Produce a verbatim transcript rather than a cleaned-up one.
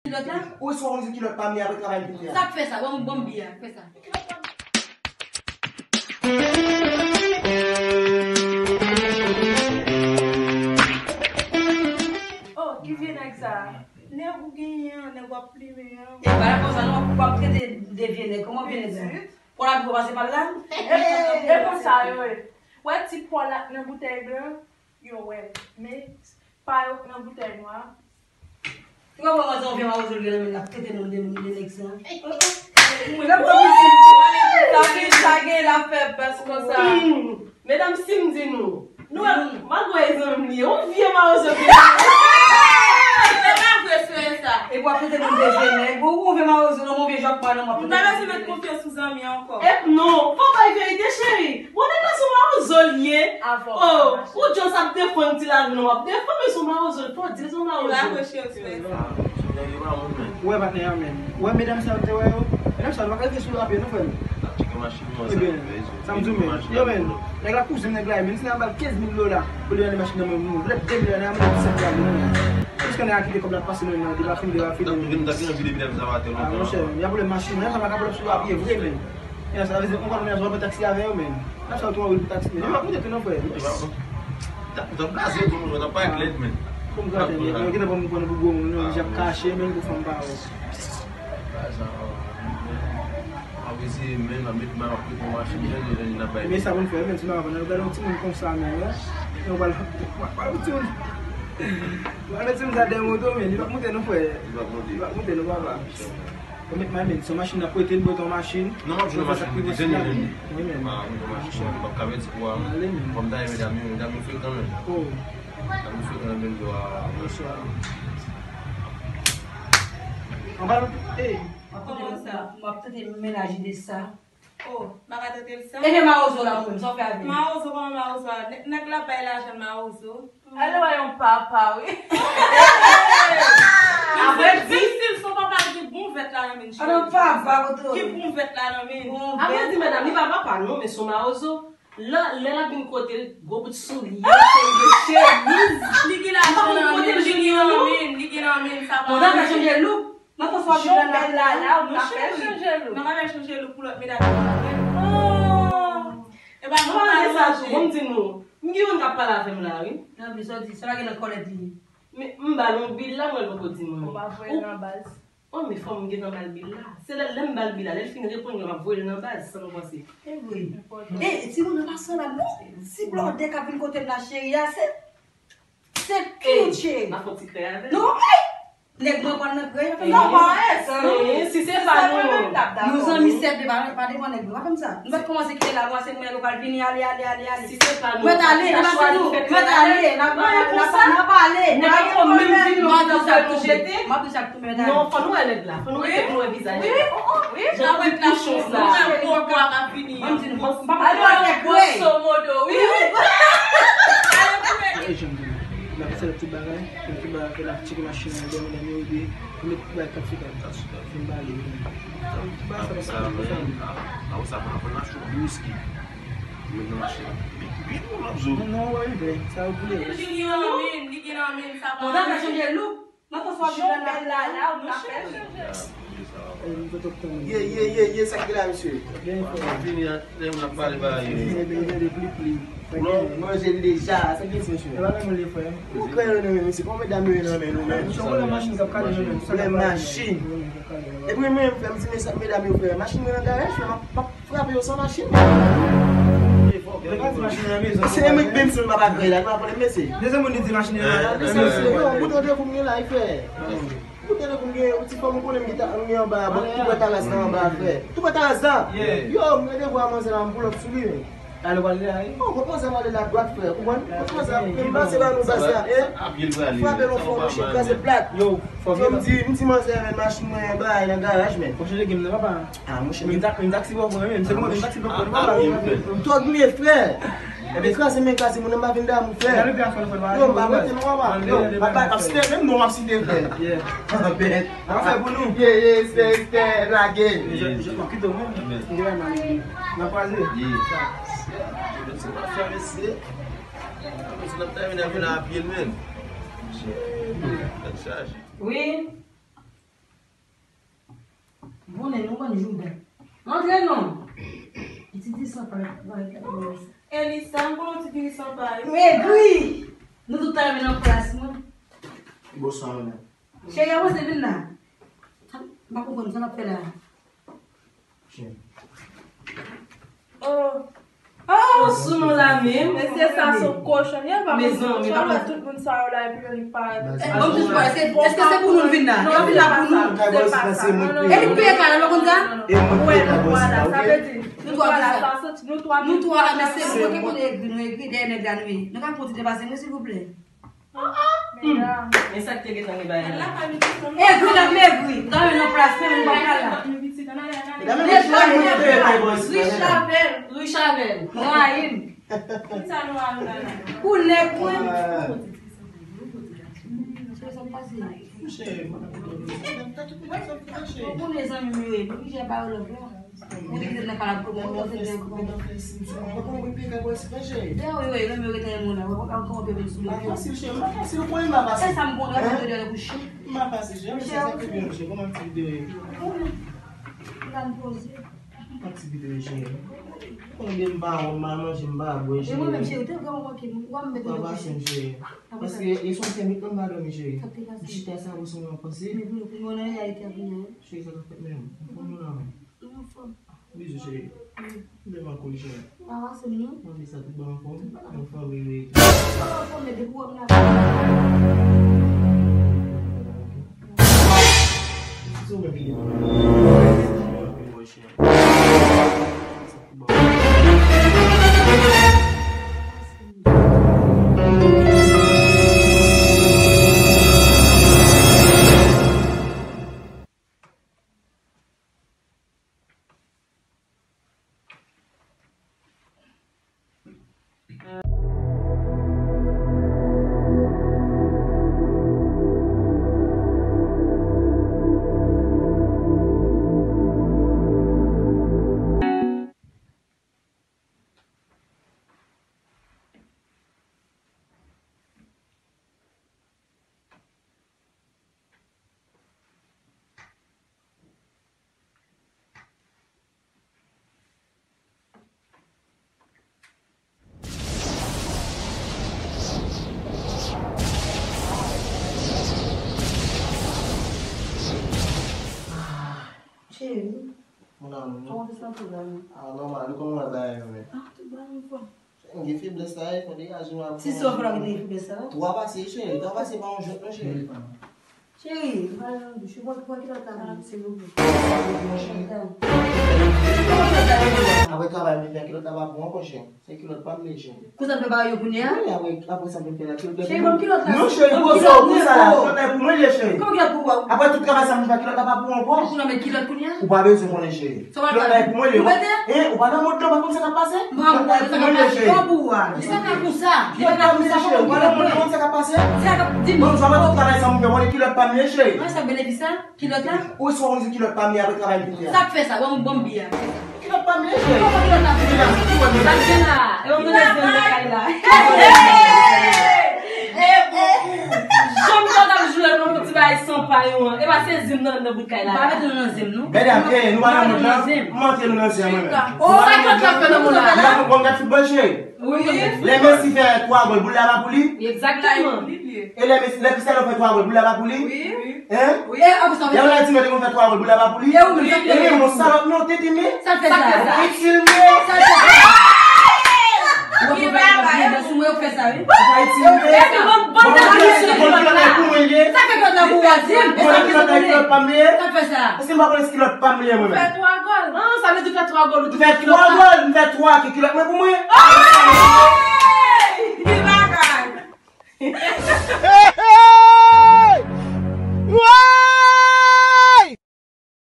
Kilòt la? Ou sou yon kilòt pa m apre travay m te fè a. Sa k fè sa? Ban m, ban m biyè, fè sa. Oh, ki vye nèg sa? Nèg ou genyen an, nèg w ap plimen an. E pa konsa non, w ap trete de vye nèg. Kòman vye nèg sa? Pòl ap pase pa l la? E, e konsa yo ye. Wè ti pòl la k nan boutèy blan, yo wè l. Men pa yo k nan boutèy nwa. Ou pa wè manzè yon vye mawozo l gen nan men l ap trete nou de, de nèg sa? Mwen la pou di, sa gen, sa gen, l ap fè bas konsa. Medam, si m di nou, nou wè, malgre e zanmi m li ye, yon vye mawozo vye. Se pa vre, se sa. E pou ap trete nou de vye nèg, ou, ou vye mawozo, non, mon vye jòk pa non, m ap trete nou de vye nèg. M pa bezwen met konfyans sou zanmi ankò. E non, fò bay verite, cheri. Bon, nèg la se yon mawozo l ye. Oh, ou just ap defann ti lavi nou, w ap defann, men se yon mawozo l, fò di l se yon mawozo. Ou wè patnè a, men. Ou wè medam sa yo te wè yo? Medam sa yo pa ka rete sou lapye, non, frè m. Ebyen, sa m di w, men. Yo, men, nèg la kouzen nèg la, men si n a ba l kenz mil dola pou li rale machin nan, men nou vle de milyon, nan mwen senk mil dola, men. Piske nèg la kite kòb la pase nan men l, li pa fin, li pa fin. Ah, monchè, y ap vole machin, nèg sa pa ka vole sou lapye vre, men. Sa vle di, ou konn mennaj ou ap pran taksi avè yo, men. Nan sa ou tou anvi pou taksi, men. Yo ap moute tou non, frè. T ap blaze tou, nou t ap pale klè, men. Kòm grann, yo gentan pran nou pou gwo moun, nou ap kache, men pou fanm pa wè. Blaze, an, an, an, an, men, an, met men, an, met yon machin, men, nou, nou, n ap bay. Men sa pou n fè, men, si nou ap gade yon timoun konsa, men, wè. Nou pral, pral, pral, yon timoun. Pral met timoun sa dèyè moto, men, li p ap moute non, frè. Li p ap moute. Li p ap moute non, papa. Ou met mwen, men, se yon machin n ap prete, n prete yon machin. Non, m ap jwenn yon machin, m te jwenn li. Wi, men. Ah, m jwenn yon machin, m p ap ka pèdi pou a. Fò m ta ye medam yo, medam yo frekan, men. Oh. Medam yo frekan nan bendo a. Anba, eh. Kòman sa? M ap tante mennaj ide sa. Oh, m pa ka tande l sa. E de mawozo la, mwen, sa w fè avè l? Mawozo, kòman mawozo a? Nè-, nèg la bay lajan mawozo. Ale wè yon papa, wi. Apre di, si l se yon papa ki bon vèt la nan men l, cheri. An, papa, kote w ye? Ki bon vèt la nan men l. Apre di, medam, li pa papa, non, men se yon mawozo. Lè, lè l ap vin kote l, gwo bout soulye, seri de chemiz. Li gen lajan nan men l, li gen nan men l, li gen nan men l, sa pa. Bon, nan fè chanje look. Nan fè chanje look. Nan fè chanje look pou lòt medam yo. Oh. E pa nòmal, sa tou, bon, m di nou, m gen youn k ap pale avè m la, wi. Nan bil, sa w di, sa pa gen nan kòlèt li. Men, m ba l yon bil la, mwen, l poko di mwen. Ou pa voye l nan baz. Oh, men fò m gentan ba l bil la. Se lè, lè m ba l bil la, lè l fin reponn mwen, m ap voye l nan baz, sa nou panse? E vre. E, timoun nan pa sanlab, non. Ti blòdè k ap vin kote m la, cheri a, se, se cute, cheri. M ap fè yon ti krèy avè l. Non, hey! Nèg mwen pral nan krèy, non, pa wè sa, non. Si se pa nou, nou zanmi sèt, pa, pa devan nèg mwen, pa fè m sa. Nou mèt kòmanse kite la, mwen se mwen, nou pral vini, ale, ale, ale, ale. Si se pa nou, mèt ale, nou pa fè nou, mèt ale, n ap, n ap, n ap pale. Nèg la fò menm vin, nou pa fè nou jete. M ap di sa tou, mèt ale. Non, fò nou wè nèg la, fò nou wè, fò nou wè vizaj. Wi, wi, wi. Jan kou kouchon sa. Nou wè gwo bwa k ap vini an. Mwen di nou, m pa pale nèg, wi. Grosso modo, wi. Wi, wi. Ale pou mèt. Jan m di nou, n ap fè ti bagay, ti bagay, fè n ap tcheke machin nan, dèyè medam yo, epi nou met bagay kat sou kat. Kat sou kat. Fè n bale, wi. Ti bagay sa pa ka fè sa, wi. Apre sa, mwen aprann achte yon wiski. Mwen nan machin nan. Epi, epi, nou nan zo. Non, non, wè, wi, sa yo boule, wi. Li gen nan men, li gen nan men, sa pa. Bon, nan fè chanje look. Nan fè swa bèl la, la, ou ka fè. Ye, ye, ye, ye, sa ki la, mesye? Vini a, lè yon ap pale bagay yo. Mwen manje l deja, sa ki se, mesye? Ou kwè yo nan men, mesye, kòman medam yo nan men nou menm? Pwoblèm machin. Epi mwen menm, frè m, ti mesye, medam yo, frè, machin mwen nan garaj, frè, m ap, m ap frape yo san machin. Se mwen k menm si m pa pa kreye la, pa pwoblèm, mesye. Dezyen moun li di machin nan la. Mesye, yo, bouton de pou m gen la, frè. Bouton de pou m gen, yon ti fanm ou konnen m gen ta-, m gen anba, bon, tou prè taras la anba, frè. Tou prè taras la. Yo, m gen devwa manzè la, m pull up sou li, men. Ale w ale la, wi. Oh, kot manzè m ale la dwat, frè. Konprann? Kot manzè m pase ba nou baz la, e? Frape l yon fò, mouche kraze plat. Yo, fò m di, m di manzè, men machin mwen anba, nan garaj, men. Fò chanje game nan, papa. Ah, mouche. Menm tak-, menm taksi pa pran, menm. Se kòman menm taksi pa pran, papa. Tòg m ye, frè. Ebyen, kraze men kraze moun, m pa vin damou, frè. Yo, m pa mete non, papa. Yo, papa, ap site, menm non, ap site, frè. Bèt. Ap fè pou nou. Ye, ye, respè, respè, lage. M kite w, menm. M te bay mal, m ap kwaze. Ye. Se pa fè, mesye. Mesye, n ap tèmine avè l a pye l, menm. Tèt chaje. Wi. Konn jouda. Antre non. Ti di san pa, pa, pa, pa. Elisa, m konn ti di san pa. Ou egri. Nou tout ta renmen nan plas mwen. Bonswa, madam. Cheri, avanse vin la. M pa konprann sa n ap fè la. Cheri. Oh. Oh, sou nou la menm. Mesye sa se kochon. Mezanmi, pa wè tout moun sa yo la epi yo li parèt. Bon, jis wè, èske, èske se pou nou vin la? Non, se pa sa. Se pa sa. Non, non. E li peye kay la, nou konn sa? E mwen ki peye kay la, sa vle di nou twa la, sa soti, nou twa, nou twa la, mesye, nou kote kote egri, nou egri dèyè nèg la nou ye. Nou ka kontinye pase mwen, silvouplè. Men sa k te gentan gen bagay la. Egri nan egri. Gade nan plas mwen, mwen pa pral la. Rich avèl. Rich avèl. Rahim. Pou nèg mwen. Ou konnen zanmi m yo ye, nou ki jè ba yo lòt la. Ou te kite nan kalab kòman, ou te kite nan kalab. Dèyè, wi, wi, lè mwen rete yon moun la, ou pa ka kòman pe vin sou mwen. Pa fasil, cheri, pa fasil, ou konnen m pa fasil. Se sa m konnen, mwen te dèyè kouche. M pa fasil, cheri, se sa ki byen, cheri, kòman ti videyo ye? Ou la m poze. M pa ti videyo, cheri. Ou konnen m pa wè, m pa manje, m pa bwè, cheri. E mwen menm, cheri, te vrèman manke m. Ou pa m mete nan kouche. Paske e sou tèm, m pa dòmi, cheri. M chita sa, ou sou mwen panse. Men pou nou, pou nou nan reyalite a kounye a. Cheri, sa k ap fèt menm? Ou konn nou la menm? Nou anfòm. Bizou, cheri. M te manke w, cheri. Pa pase m non. Mwen di sa tout bon anfòm. Anfòm, wi, wi. Anfòm, men depi w wè m la. Si w wè videyo. Bon anpil, bon, cheri. Sa tout bon. Cheri. Mon amour. Kòman te santi w la menm? Ah, nòmal, ou konn wè bagay yo menm. Ah, tout bagay anfòm. M gen feblès la, e fò degaje w. Si se w fè la ki te gen feblès la. Twa pase, cheri, twa pase pa yon jwèt non, cheri. Cheri, m pa nan douch, ou pran kilòt la menm, silvouplè. Apre travay, m vin fè kilòt la pa bon ankò, cheri. Se kilòt pa m li, cheri. Konsa m fè bagay yo kounye a? Wi, apre, apre sa m vin fè la kilòt la. Cheri, ban m kilòt la. Non, cheri, poze w konsa la. Kilòt la pou mwen li ye, cheri. Kòman kilòt pou ou? Apre tout travay sa m vin fè, kilòt la pa pou ou ankò. Ou nan men kilòt kounye a? Ou pa bezwen konnen, cheri. Kilòt la pou mwen li ye. Ou mete? E, ou pa nan mond non, ou pa konn sa k ap pase. Kilòt la pou mwen li ye, cheri. Kilòt pa pou ou a. Kilòt pa pou sa. Kilòt pa pou sa, cheri. Ou pa nan mond non, ou pa konn sa k ap pase. Sa k ap di m. Bon, sa va tout travay sa m fè, mwen kilòt pa m li ye, cheri. Mwen sa benefis la. Kilòt la? Ou swa konn di kilòt pa m li apre travay m fin fè a. Sa k fè sa? Ban m, ban m bi a. Kilòt pa m li ye, cheri. Kòman kilòt la pou mwen? Sa k gen la? E ban m nan zem nan kay la. E bon pou ou. Janm t ap jwe non pou ti bagay san pa yo an. E pa se zem nan, nan bout kay la. Pa mete nou nan zem non. Medam, e, nou pa nan mond lan. M antre nou nan zem mwen menm. Oh, sa kilòt la fè nan mond la? Bon, gad foutbòl, cheri. Wi. Lè Messi fè twa gòl, boul la pa pou li? Egzakteman. E lè Messi, lè Cristiano fè twa gòl, boul la pa pou li? Wi. Hein? Wi. E, apre sa, y a yon Ayiti mwen te konn fè twa gòl, boul la pa pou li? E ou menm, sa k fè sa? E men, yon salòp, men yon tenten, men. Sa k fè sa? Itil, men. Sa k fè sa? Ou pa fè sa, wi. Ou pa itil, men. E bon, bon, bon, kilòt la pou mwen, li ye. Sa k fè kilòt la pou ou a, di m? Bon, kilòt la, kilòt pa m li ye. Sa k fè sa? Èske m pa konnen si kilòt pa m li ye, mwen menm? Fè twa gòl. Ah, sa vle di fè twa gòl, ou di fè twa gòl, m fè twa, ki kilòt mwen pou mwen?